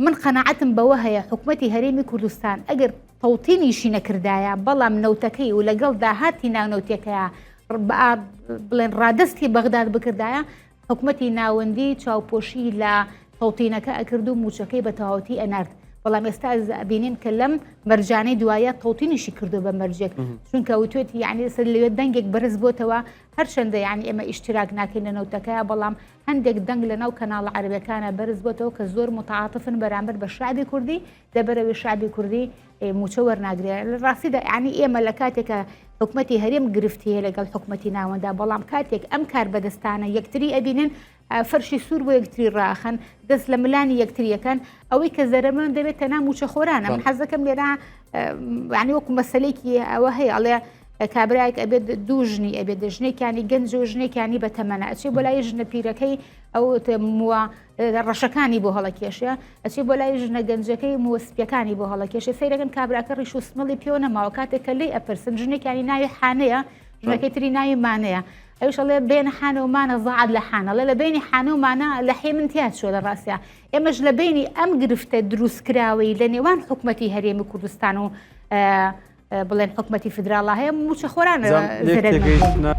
من قەناعەتم بەوە هەیە حکومەتی هەرێمی کوردستان ئەگەر تەوتینیشی نەکردایە بەڵام نەوتەکەی و لەگەڵ داهاتی ناونەوتەکەیە بڵێن ڕادستی بەغداد بکردایە حکومەتی ناوەندی چاوپۆشی لە تەوتینەکە ئەکرد و موچەکەی بە تەواوەتی ئەنارد بەڵام ئێستا ئەبینین کە لەم مەرجانەی دوایە تەوتینیشی کردو بە مەرجێک چونکە وتوێتی یعنی سەر لەوێ دەنگێک بەرز بۆتەوە هەرچەندە یعنی ئێمە ئیشتراک ناکەین لە نەوتەکە بەڵام هەندێک دەنگ لە ناو کەناڵە عەرەبەکانە بەرز بۆتەوە کە زۆر متعاطفن بەرامبەر بە شعبی کوردی لەبەرەوەی شعبی کوردی موچە وەرناگرێ لە ڕاستیدا یعنی ئێمە لە کاتێکە حکومەتی هەرێم گرفتی هەیە لەگەڵ حکومەتی ناوەندا بەڵام کاتێک ئەم کار بەدەستانە یەکتری ئەبینن فەرشی سوور بۆ یەکتری ڕاخەن دەست لە ملانی یەکتریەکەن ئەوەی کە زەرەمەند دەبێت تەنها موچەخۆرانە من حەزەکەم لێرە ینی وەکو مەسلێکی ئەوە هەیە ئەڵێ کابراایك ئەبێت دوو ژنی ئەبێت ژنێکیانی گەنج و ژنێکیانی بە تەمەنە ئەچێ بۆ لای ژنە پیرەکەی ئەو مووە ڕەشەکانی بۆ هەڵەکێشە ئەچێ بۆ لای ژنە گەنجەکەی مووە سپیەکانی بۆ هەڵەکێشێ سەیرەکەن کابراکە ڕیش و سمڵی پێوە نەماوە کاتێک کە لێی ئەپرسن ژنێکیانی ناوی حانەیە ژنەکەی تری ناوی مانەیە ئەویش ئەڵێ بێن حانە و مانە زەعات لە حانە ئەڵێ لە بینی حانە و مانە لە حی من تیا چووە لە ڕاستیا ئێمەش لە بینی ئەم گرفتە دروستکراوەی لە نێوان حکومەتی هەرێمی کوردستان و بڵێن حکومەتی فیدراڵا هەیە موچەخۆران زەرەرمەند.